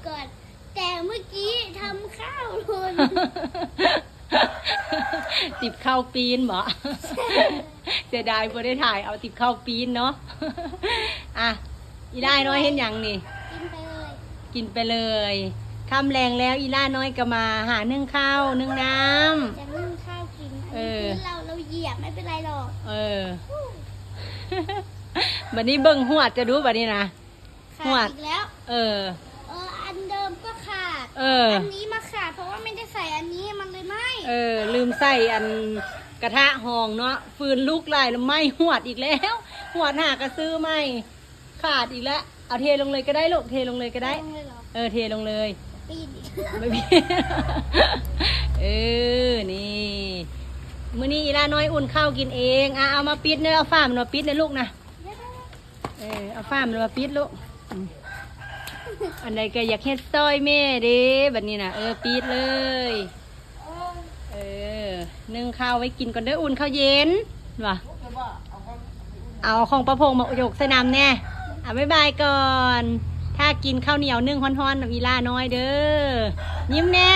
ກ່ອນ ແຕ່ເມື່ອກີ້ທຳຂ້າວຫຼົ່ນ ຕິບເຂົ້າປີ້ນບໍ? ເສຍດາຍບໍ່ໄດ້ຖ່າຍເອົາຕິບເຂົ້າປີ້ນເນາະ. ອ່ະ ອີ່ຫຼ້ານ້ອຍເຮັດຫຍັງນີ້? ກິນໄປເລີຍ ກິນໄປເລີຍ. ຄ່ຳແລງແລ້ວ ອີ່ຫຼ້ານ້ອຍກໍມາຫາໜຶ້ງເຂົ້າໜຶ້ງນ້ຳ. ຈະໜຶ້ງເຂົ້າກິນ ອັນນີ້ ເອີ ຄືເຮົາ ເຮົາຢຽບ ໄມ່ເປັນໄລດອກ. ເອີ ບັດນີ້ເບິ່ງຫວດຈະດູບັດນີ້ນະ. ຂາດອີກແລ້ວ. ເອີ ເອີ ອັນເດີມກໍຂາດ. ເອີ ອັນນີ້ມາຂາດ ເພາະວ່າໄມ່ໄດ້ໃສ່ອັນນີ້ ມັນເລີຍໄໝ້. ເອີ ລືມໃສ່ອັນກະທະຮອງເນາະ ຟືນລຸກຫຼາຍແລ້ວ ໄໝ້ຫວດອີກແລ້ວ ຫວດຫາກະຊື້ໃໝ່ ຂາດອີກແລ້ວ. ເອົາເທລົງເລີຍກໍໄດ້ລູກ ເທລົງເລີຍກໍໄດ້. ເທລົງເລີຍເຫລອ? ເອີ ເທລົງເລີຍ. ປີນອີກ ບໍ່ປີນ. ເອີ ນີ້ ມື້ນີ້ອີ່ຫຼ້ານ້ອຍອຸ່ນເຂົ້າກິນເອງ. ອ່ະ ເອົາມາປິດເດີ ເອົາຝາມັນມາປິດເດີລູກນະ. ເອີ ເອົາຝາມັນມາປິດລູກ. ອືມ ອັນໃດກໍຢາກເຮັດຊ່ອຍແມ່ເດ້ບັດນີ້ນະ. ເອີ ປິດເລີຍ. ເອີ ໜຶ້ງເຂົ້າໄວ້ກິນກ່ອນເດີ ອຸ່ນເຂົ້າເຢັນວ່າ ເອົາຂອງປ້າພົງມາຢົກໃສ່ນຳແດ່. ອ່ະ ບາຍບາຍກ່ອນ ຖ້າກິນເຂົ້າໜຽວໜຶ້ງຮ້ອນໆ ນຳອີ່ຫຼ້ານ້ອຍເດີ. ຍິ້ມແດ່.